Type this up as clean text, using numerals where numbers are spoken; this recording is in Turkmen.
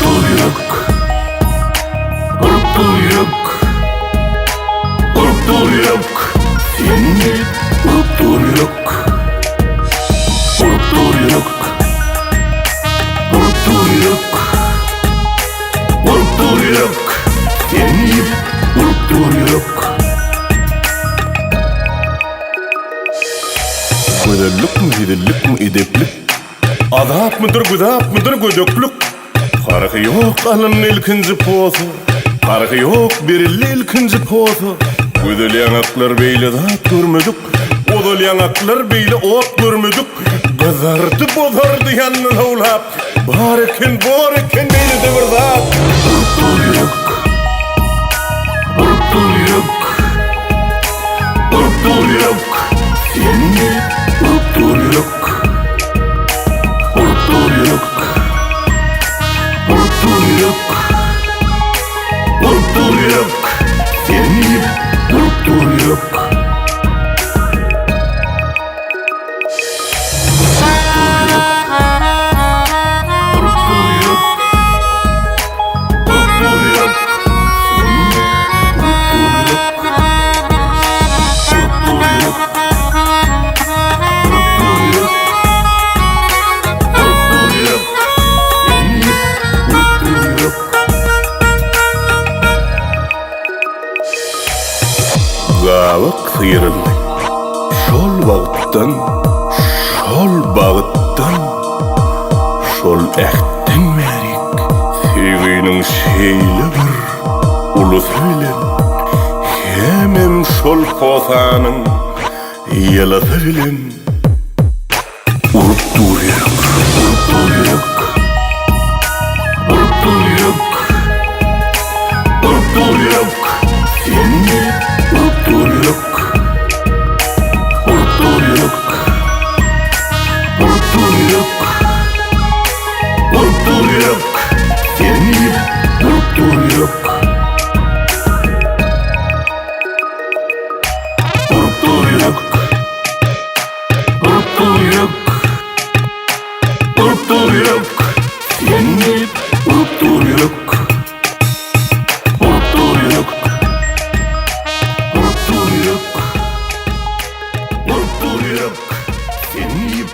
dur ýürek. Urup dur ýürek. Urup dur ýürek. Sen diýip urup dur ýürek. Urup dur ýürek. Urup dur ýürek. Urup dur ýürek. Sen diýip urup dur ýürek. Gözellikmi, hezillikmi, edeplik? Azapmydyr, güzapmydyr gödeklik? Parhy ýok alyndy ilkinji posa, Parhy ýok berildi ilkinji posa. Gözel ýaňaklar beýle zat görmedik, Ozal ýaňaklar beýle ot görmedik. Gyzardy, bozardy ýandy lowlap, Bar eken, bor eken beýle-de bir zat. Urup dur ýürek, urup dur ýürek, Urup dur ýürek, seni urup dur ýürek. Urup dur ýürek, urup dur ýürek, Urup dur ýürek, seni urup dur ýürek. Gabak syryldy. Şol wagtdan, şol bagtdan, şol ähtden bärik söýginiň şeýle bir ulusy bilen hemem şol posanyň ýylysy bilen Urup dur ýürek, urup dur ýürek, Urup dur ýürek, urup dur ýürek, Seni urup dur ýürek, Urup dur ýürek, urup dur ýürek, Urup dur ýürek, Seni urup dur ýürek. Urup dur ýürek. Urup dur ýürek, urup dur ýürek, Sen diýip urup dur ýürek. Urup dur ýürek, urup dur ýürek, Urup dur ýürek, Sen diýip.